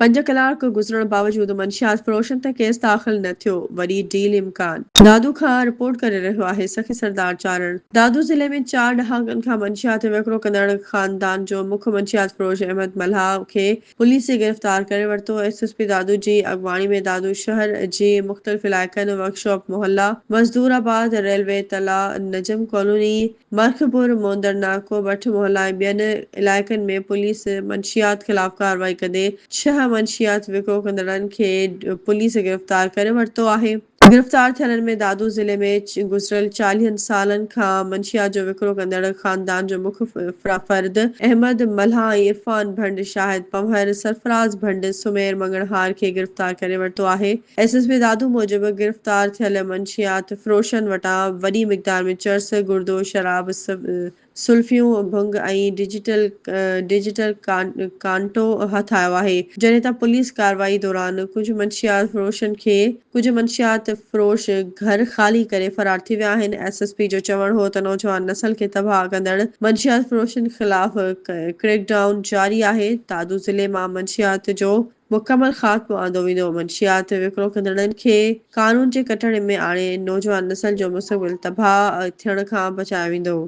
پنج ڪلاڪ گذرڻ باوجود منشيات فروشن تي ڪيس داخل نه ٿيو، وڏي ڊيل امڪان. دادو کان رپورٽ ڪري رهيو آهي سخي سردار چارڻ. دادو ضلعي ۾ چار ڏهاڪن کان منشيات وڪرو ڪندڙ خاندان جو مک منشيات فروش احمد ملاح کي پوليس گرفتار ڪري ورتو. ايس ايس پي دادو جي اڳواڻي ۾ دادو شهر جي مختلف علائقن ورڪشاپ محلا، مزدور آباد، ريلوي تلاء، نجم ڪالوني، مرکپور، موندر ناڪو، بٺ محلا ۽ ٻين علائقن ۾ پوليس منشيات خلاف ڪارروائي ڪندي ڇهه منشيات وڪرو ڪندڙن کي پوليس گرفتار ڪري ورتو آهي. گرفتار ٿيلن ۾ دادو ضلعي ۾ گذريل چاليهن سالن کان منشيات جو وڪرو ڪندڙ خاندان جو مک فرد احمد ملاح ۽ عرفان ڀنڊ، شاهد پنهور، سرفراز ڀنڊ، سمير مڱڻهار کي گرفتار ڪري ورتو آهي. ايس ايس پي دادو موجب گرفتار ٿيل منشيات فروشن وٽان وڏي مقدار ۾ چرس، گردو، شراب، سلفيون، ڀنگ ۽ ڊجيٽل ڊجيٽل ڪانٽو هٿ آيو آهي، جڏهن ته پوليس ڪارروائي دوران ڪجهه منشيات فروشن کي ڪجهه منشيات فروش گهر خالي ڪري فرار ٿي ويا آهن. ايس ايس پي جو چوڻ هو ته نوجوان نسل کي تباهه ڪندڙ منشيات فروشن خلاف ڪريڪ ڊائون جاري آهي، دادو ضلعي مان منشيات جو مڪمل خاتمو آندو ويندو، منشيات وڪرو ڪندڙن کي قانون جي ڪٽهڙي ۾ آڻي نوجوان نسل جو مستقبل تباهه ٿيڻ کان بچايو ويندو.